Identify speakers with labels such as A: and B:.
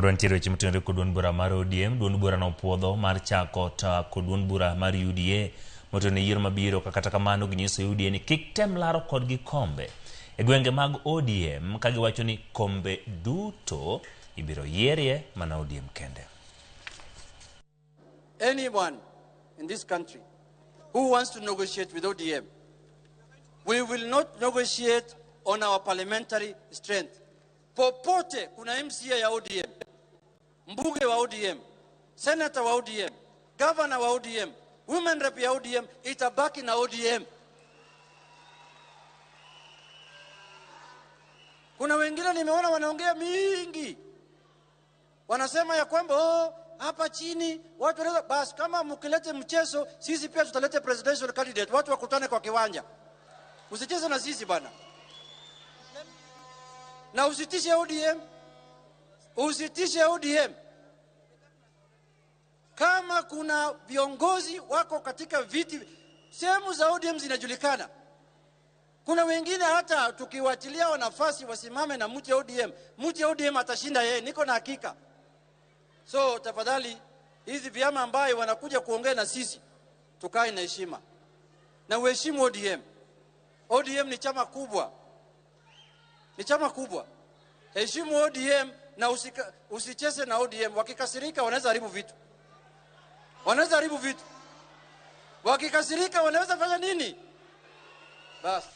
A: Nitiere weche motenore kod duond bura mar ODM, duond bura nopuodho mar chako ta kod duond bura mar UDA motenore yiero mabiro. Kata kamano ginyiso UDA ni kik tem laro kodgi kombe e gwenge mag ODM, ka giwacho ni kombe duto ibiro yierie mana ODM kende.
B: Anyone in this country who wants to negotiate with ODM, we will not negotiate on our parliamentary strength. Popote kuna MCA ya ODM, mbunge wa ODM, senator wa ODM, governor wa ODM, women rep ya ODM, itabaki na ODM. Kuna wengine nimeona wanaongea mingi, wanasema ya kwamba oh, hapa chini watu wanaweza. Basi kama mkilete mchezo, sisi pia tutalete presidential candidate, watu wakutane kwa kiwanja. Usicheze na sisi bana, na usitishe ODM, usitishe ODM. Kama kuna viongozi wako katika viti, sehemu za ODM zinajulikana. Kuna wengine hata tukiwachilia nafasi wasimame na mtu ya ODM, mtu ya ODM atashinda yeye, niko na hakika. So tafadhali, hizi vyama ambayo wanakuja kuongea na sisi, tukae na heshima na uheshimu ODM. ODM ni chama kubwa, ni chama kubwa. Heshimu ODM na usicheze na ODM. Wakikasirika wanaweza haribu vitu, wanaweza haribu vitu. Wakikasirika wanaweza fanya nini? Basi.